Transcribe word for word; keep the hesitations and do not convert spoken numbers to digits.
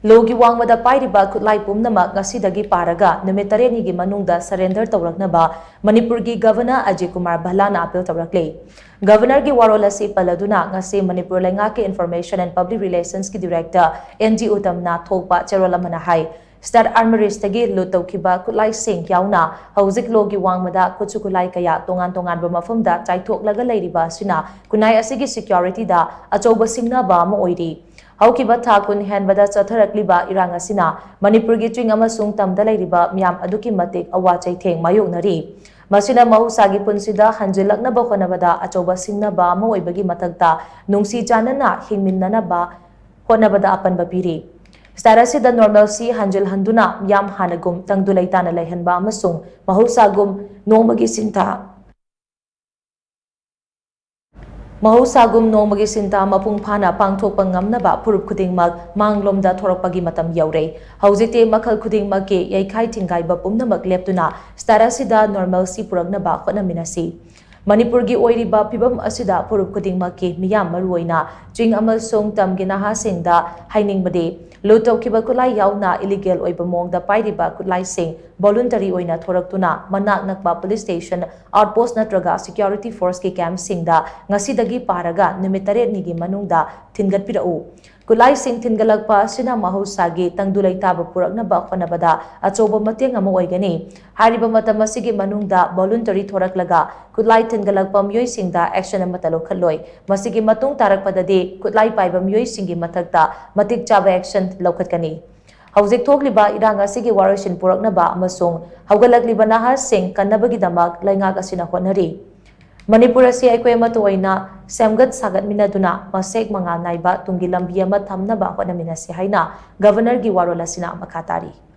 ꯂꯣꯒꯤ ꯋꯥꯡꯃꯗ ꯄꯥꯏꯔꯤꯕ ꯈꯨꯠꯂꯥꯏ ꯄꯨꯝꯅꯃꯛ ꯉꯁꯤꯗꯒꯤ ꯄꯥꯔꯒ ꯅꯨꯃꯤꯠ ꯇꯔꯦꯠꯅꯤꯒꯤ ꯃꯅꯨꯡꯗ surrender ꯇꯧꯔꯛꯅꯕ ꯃꯅꯤꯄꯨꯔꯒꯤ Governor ꯑꯖꯤꯠ ꯀꯨꯃꯥꯔ ꯚꯜꯂꯥꯅ appeal ꯇꯧꯔꯛꯂꯦ꯫ Governorꯒꯤ ꯋꯥꯔꯣꯜ ꯑꯁꯤ ꯄꯜꯂꯗꯨꯅ ꯉꯁꯤ ꯃꯅꯤꯄꯨꯔ ꯂꯩꯉꯥꯛꯀꯤ Information and Public Relationsꯀꯤ Director N G ꯎꯇꯝꯅ ꯊꯣꯛꯄ ꯆꯦꯔꯣꯜ ꯑꯃꯅ ꯍꯥꯏ, State Armouryꯁꯇꯒꯤ loot ꯇꯧꯈꯤꯕ ꯈꯨꯠꯂꯥꯏꯁꯤꯡ ꯌꯥꯎꯅ ꯍꯧꯖꯤꯛ ꯂꯣꯒꯤ ꯋꯥꯡꯃꯗ ꯈꯨꯠꯁꯨ ꯈꯨꯠꯂꯥꯏ ꯀꯌꯥ ꯇꯣꯉꯥꯟ ꯇꯣꯉꯥꯟꯕ ꯃꯐꯝꯗ ꯆꯥꯏꯊꯣꯛꯂꯒ ꯂꯩꯔꯤꯕ ꯑꯁꯤꯅ ꯈꯨꯟꯅꯥꯏ ꯑꯁꯤꯒꯤ securityꯗ ꯑꯆꯧꯕ ꯁꯤꯡꯅꯕ ꯑꯃ ꯑꯣꯏꯔꯤ꯫ ꯍꯧꯈꯤꯕ ꯊꯥ ꯀꯨꯟ ꯍꯦꯟꯕꯗ ꯆꯠꯊꯔꯛꯂꯤꯕ ꯏꯔꯥꯡ ꯑꯁꯤꯅ ꯃꯅꯤꯄꯨꯔꯒꯤ ꯆꯤꯡ ꯑꯃꯁꯨꯡ ꯇꯝꯗ ꯂꯩꯔꯤꯕ ꯃꯤꯌꯥꯝ ꯑꯗꯨꯛꯀꯤ ꯃꯇꯤꯛ ꯑꯋꯥ ꯆꯩꯊꯦꯡ ꯃꯥꯌꯣꯛꯅꯔꯤ꯫ ꯃꯁꯤꯅ ꯃꯍꯧꯁꯥꯒꯤ ꯄꯨꯟꯁꯤꯗ ꯍꯟꯖꯤꯜꯂꯛꯅꯕ ꯍꯣꯠꯅꯕꯗ ꯑꯆꯧꯕ ꯁꯤꯡꯅꯕ ꯑꯃ ꯑꯣꯏꯕꯒꯤ ꯃꯊꯛꯇ ꯅꯨꯡꯁꯤ ꯆꯥꯟꯅꯅ ꯍꯤꯡꯃꯤꯟꯅꯅꯕ ꯍꯣꯠꯅꯕꯗ ꯑꯄꯟꯕ ꯄꯤꯔꯤ꯫ State ꯑꯁꯤꯗ normalcy ꯍꯟꯖꯤꯜꯍꯟꯗꯨꯅ ꯃꯤꯌꯥꯝ ꯍꯥꯟꯅꯒꯨꯝ ꯇꯪꯗꯨ ꯂꯩꯇꯥꯅ ꯂꯩꯍꯟꯕ ꯑꯃꯁꯨꯡ ꯃꯍꯧꯁꯥꯒꯨꯝ ꯅꯣꯡꯃꯒꯤ ꯁꯤꯟꯊꯥ ꯃꯍꯧꯁꯥꯒꯨꯝ ꯅꯣꯡꯃꯒꯤ ꯁꯤꯟꯊꯥ ꯃꯄꯨꯡ ꯐꯥꯅ ꯄꯥꯡꯊꯣꯛꯄ ꯉꯝꯅꯕ ꯐꯨꯔꯨꯞ ꯈꯨꯗꯤꯡꯃꯛ ꯃꯥꯡꯂꯣꯝꯗ ꯊꯣꯔꯛꯄꯒꯤ ꯃꯇꯝ ꯌꯧꯔꯦ꯫ ꯍꯧꯖꯤꯛꯇꯤ ꯃꯈꯜ ꯈꯨꯗꯤꯡꯃꯛꯀꯤ ꯌꯩꯈꯥꯏ ꯊꯤꯡꯒꯥꯏꯕ ꯄꯨꯝꯅꯃꯛ ꯂꯦꯞꯇꯨꯅ state ꯑꯁꯤꯗ normalcy ꯄꯨꯔꯛꯅꯕ ꯍꯣꯠꯅꯃꯤꯟꯅꯁꯤ꯫ ꯃꯅꯤꯄꯨꯔꯒꯤ ꯑꯣꯏꯔꯤꯕ ꯐꯤꯚꯝ ꯑꯁꯤꯗ ꯐꯨꯔꯨꯞ ꯈꯨꯗꯤꯡꯃꯛꯀꯤ ꯃꯤꯌꯥꯝ, ꯃꯔꯨꯑꯣꯏꯅ ꯆꯤꯡ ꯑꯃꯁꯨꯡ ꯇꯝꯒꯤ ꯅꯍꯥꯁꯤꯡꯗ ꯍꯥꯏꯅꯤꯡꯕꯗꯤ, loot ꯇꯧꯈꯤꯕ ꯈꯨꯠꯂꯥꯏ ꯌꯥꯎꯅ illegal ꯑꯣꯏꯕ ꯃꯑꯣꯡꯗ ꯄꯥꯏꯔꯤꯕ ꯈꯨꯠꯂꯥꯏꯁꯤꯡ voluntary ꯑꯣꯏꯅ ꯊꯣꯔꯛꯇꯨꯅ ꯃꯅꯥꯛ ꯅꯛꯄ police station, outpost ꯅꯠꯇ꯭ꯔꯒ security forceꯀꯤ campꯁꯤꯡꯗ ꯉꯁꯤꯗꯒꯤ ꯄꯥꯔꯒ ꯅꯨꯃꯤꯠ ꯇꯔꯦꯠꯅꯤꯒꯤ ꯃꯅꯨꯡꯗ ꯊꯤꯟꯒꯠꯄꯤꯔꯛꯎ꯫ ꯈꯨꯠꯂꯥꯏꯁꯤꯡ ꯊꯤꯟꯒꯠꯂꯛꯄ ꯑꯁꯤꯅ ꯃꯍꯧꯁꯥꯒꯤ ꯇꯪꯗꯨ ꯂꯩꯇꯥꯕ ꯄꯨꯔꯛꯅꯕ ꯍꯣꯠꯅꯕꯗ ꯑꯆꯧꯕ ꯃꯇꯦꯡ ꯑꯃ ꯑꯣꯏꯒꯅꯤ꯫ ꯍꯥꯏꯔꯤꯕ ꯃꯇꯝ ꯑꯁꯤꯒꯤ ꯃꯅꯨꯡꯗ voluntary ꯊꯣꯔꯛꯂꯒ ꯈꯨꯠꯂꯥꯏ ꯊꯤꯟꯒꯠꯂꯛꯄ ꯃꯤꯑꯣꯏꯁꯤꯡꯗ action ꯑꯃꯠꯇ ꯂꯧꯈꯠꯂꯣꯏ꯫ ꯃꯁꯤꯒꯤ ꯃꯇꯨꯡ ꯇꯥꯔꯛꯄꯗꯗꯤ ꯈꯨꯠꯂꯥꯏ ꯄꯥꯏꯕ ꯃꯤꯑꯣꯏꯁꯤꯡꯒꯤ ꯃꯊꯛꯇ ꯃꯇꯤꯛ ꯆꯥꯕ action ꯂꯧꯈꯠꯀꯅꯤ꯫ ꯍꯧꯖꯤꯛ ꯊꯣꯛꯂꯤꯕ ꯏꯔꯥꯡ ꯑꯁꯤꯒꯤ ꯋꯥꯔꯣꯏꯁꯤꯟ ꯄꯨꯔꯛꯅꯕ ꯑꯃꯁꯨꯡ ꯍꯧꯒꯠꯂꯛꯂꯤꯕ ꯅꯍꯥꯁꯤꯡ ꯀꯟꯅꯕꯒꯤꯗꯃꯛ ꯂꯩꯉꯥꯛ ꯑꯁꯤꯅ ꯍꯣꯠꯅꯔꯤ꯫ ꯃꯅꯤꯄꯨꯔ ꯑꯁꯤ ꯑꯩꯈꯣꯏ ꯑꯃꯠꯇ ꯑꯣꯏꯅ ꯁꯦꯝꯒꯠ ꯁꯥꯒꯠꯃꯤꯟꯅꯗꯨꯅ ꯃꯁꯦꯛ ꯃꯉꯥꯜ ꯅꯥꯏꯕ ꯇꯨꯡꯒꯤ ꯂꯝꯕꯤ ꯑꯃ ꯊꯝꯅꯕ ꯍꯣꯠꯅꯃꯤꯟꯅꯁꯤ ꯍꯥꯏꯅ Governorꯒꯤ ꯋꯥꯔꯣꯜ ꯑꯁꯤꯅ ꯃꯈꯥ ꯇꯥꯔꯤ꯫